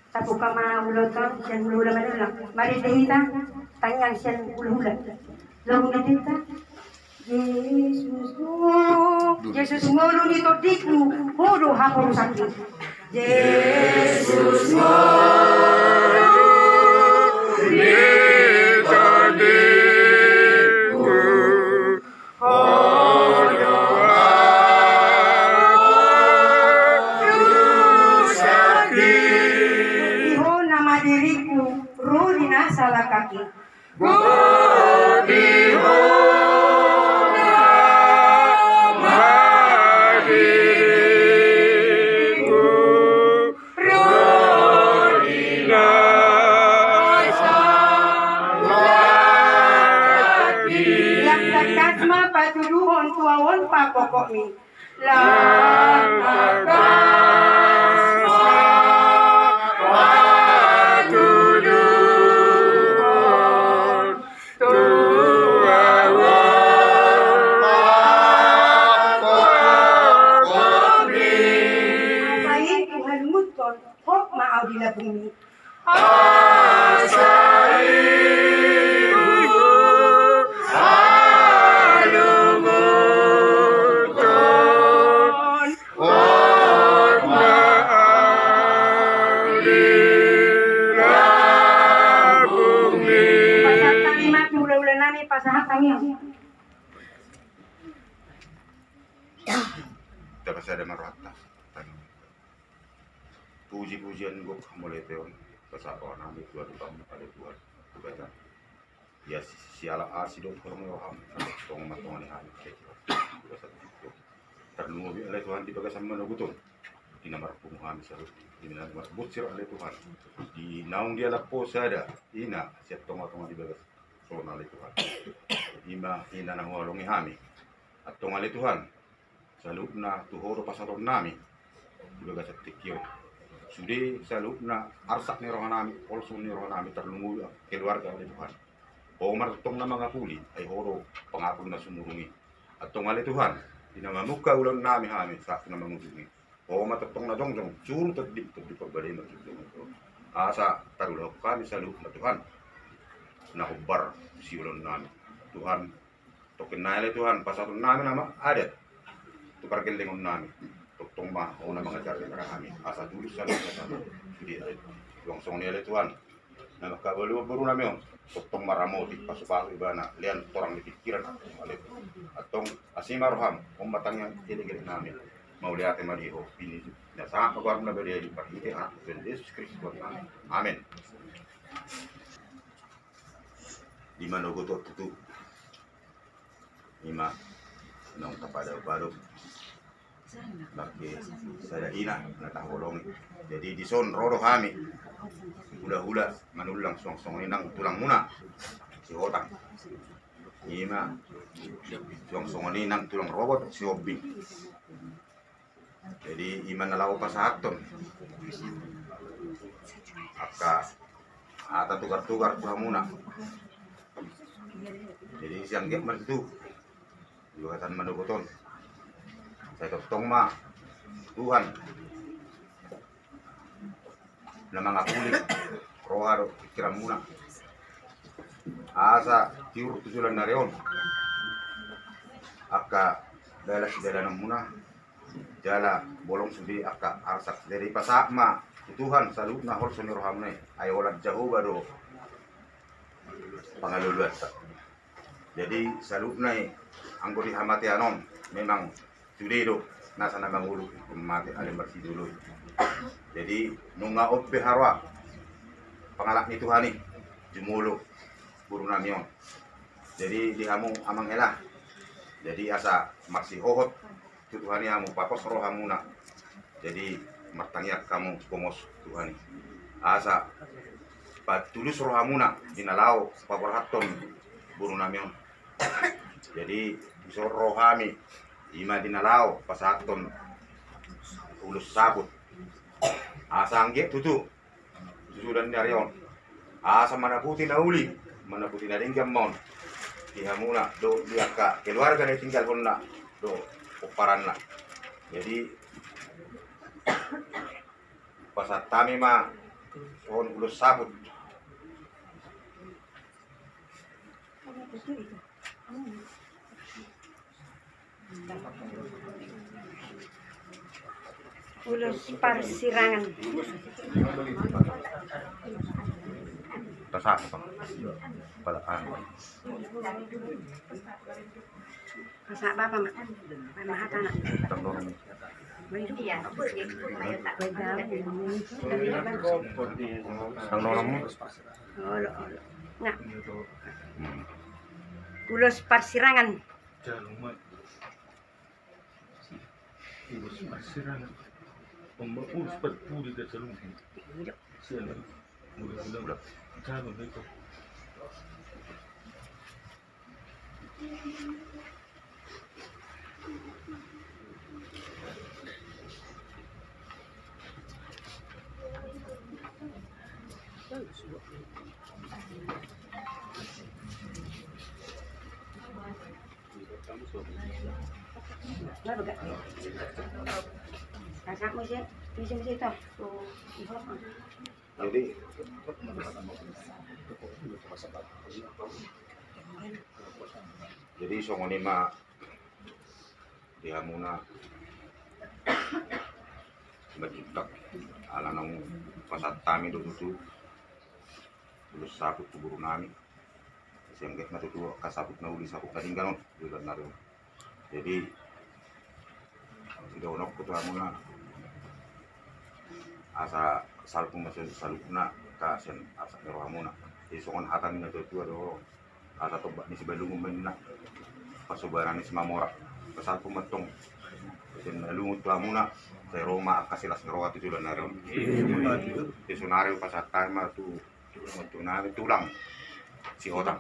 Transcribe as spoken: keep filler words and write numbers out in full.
Tabuka ma ulaonta sian hulahula Manullang. Marende hita tangiang sian hulahula. Lagu ni hita. Jesus ngolu, Jesus ngolu ni tondingku, Ho do haporusanku. Jesus ngolu ni tondingku, Ho do haporusanku. Di Ho nama diringku, ro di na salangkangki. Di Ho nama diringku, ro di na salangkangki. Ia tangkas ma patuduhon tu ahu on pangkokmi. Ia tangkas ma patuduhon tu ahu on pangkokmi. Asa i huhalungunhon, hot ma ahu di lambungmi. Asa i huhalungunhon, hot ma ahu di lambungmi. Pasahat hami ma tu hulahula nami, pasahat hami. Tapasada ma rohanta. Puji-pujian gok hamuliateon pasahat roha nami tu Tuhan, ale Tuhan Debata. Ia siala asi dohot holong ni roham, tong ma tongon i hami, ale Tuhan. Tarlumobi ale Tuhan di bagasan manogot on, di na marpungu hami saluhut, di na marbunsir ale Tuhan, di naung dialap Ho sada ina sian tonga-tonga di bagas on ale Tuhan. I ma ina na huhalongi hami. Antong ale Tuhan, saluhutna tu Ho do pasahaton nami di bagasan tingki on. Sude saluhutna arsak ni roha nami, holso ni roha nami, tarlumobi keluarga ale Tuhan. Ho ma tongtong na mangapuli, ai Ho do pangapul na sumurung i. Antong ale Tuhan, di na mamungka ulaon nami hami sahat tu na mangujungi, Ho ma tongtong na jongjong, juru tondi, tondi parbadai ma jongjong. Asa tarulahon hami saluhutna Tuhan, na hombar siulaon nami Tuhan. Tongkin nai ale Tuhan, pasahaton nami nama adat tu pargellengon nami. Tongtong ma Ho na mangajari hami asa tulus saluhutna sude. Suang songon i ale Tuhan, na mangkabalu boru nami on, tongtong ma ramoti, pasu-pasu ibana, lean torang ni pingkiran ale Tuhan. Antong asi ma roham, on ma tangiang elekelek nami. Mauliate ma di Ho, pinillit na sangap ma goarmu na badia i, marhite Anakmu Tuhan Jesus Kristus Tuhan nami. Amen. Di manogot on tutu, i ma naung tapadao-padao, bangke sada ina na taholongi. Jadi dison ro do hami hulahula Manullang, suang songon i nang tulangmuna si Hotang. I ma suang songon i nang tulang robot si Hombing. Jadi i ma na laho pasahathon angka hata tugar-tugar tu hamuna. Jadi sian gek ma tutu di bagasan manogot on, sai tongtong ma Tuhan na mangapuli roha dohot pingkiranmuna, asa tiur tu joloan ni ari on angka dalan sidalananmuna, jala bolong sude angka arsak. Jadi pasahat ma tu Tuhan saluhutna holso ni rohamuna i, ai holan Jahowa do pangaluluanta. Jadi saluhutna i, anggo di hamatean on memang sude do nasa na mangolu mate ale marsidoloi. Jadi nunga on pe haroa pangalap ni Tuhan i jumolo boru nami on. Jadi di hamu amang hela, jadi asa marsihohot tu Tuhan i hamu, papos rohamuna. Jadi martangiang hamu pongos Tuhan i asa patulus rohamuna di na laho paborhathon boru nami on. Jadi dison ro hami ima di na laho pasahathon ulos saput. Asa anggiat tutu susudan ni ari on asa manaputi na uli, manaputi na denggan ma on di hamuna dohot di angka keluarga na tininggalhonna dohot pomparanna. Jadi pasahat hami ma songon ulos saput. Ulos parsirangan. Pasahat bapa ma. Bapa ma hatana. Olo, olo. Nga. Ulos parsirangan. Ulos parsirangan. Ulos parpudi da saluhutna. Sian. Ulos. Ulos. Jadi, jadi songon i ma di hamuna. Bajutak ala naung pasahat hami do tutu ulos saput tu boru nami. Sian get ma tutu angka saput na uli, saput na denggan on di bulan nari on. Jadi sidohononku tu hamuna asa salpu ma sian saluhutna, ka sian arsak ni rohamuna. Jadi songon hata ni na tuatua do, asa tombak ni Sibalungun ma ninna, pasobanan ni Simamora. Pasalpu ma tong sian na lungun tu hamuna, sai ro ma angka silas ni roha tu joloan ni ari on. Jadi saonari pasahat hami ma tu, tu nami tulang Sihotang.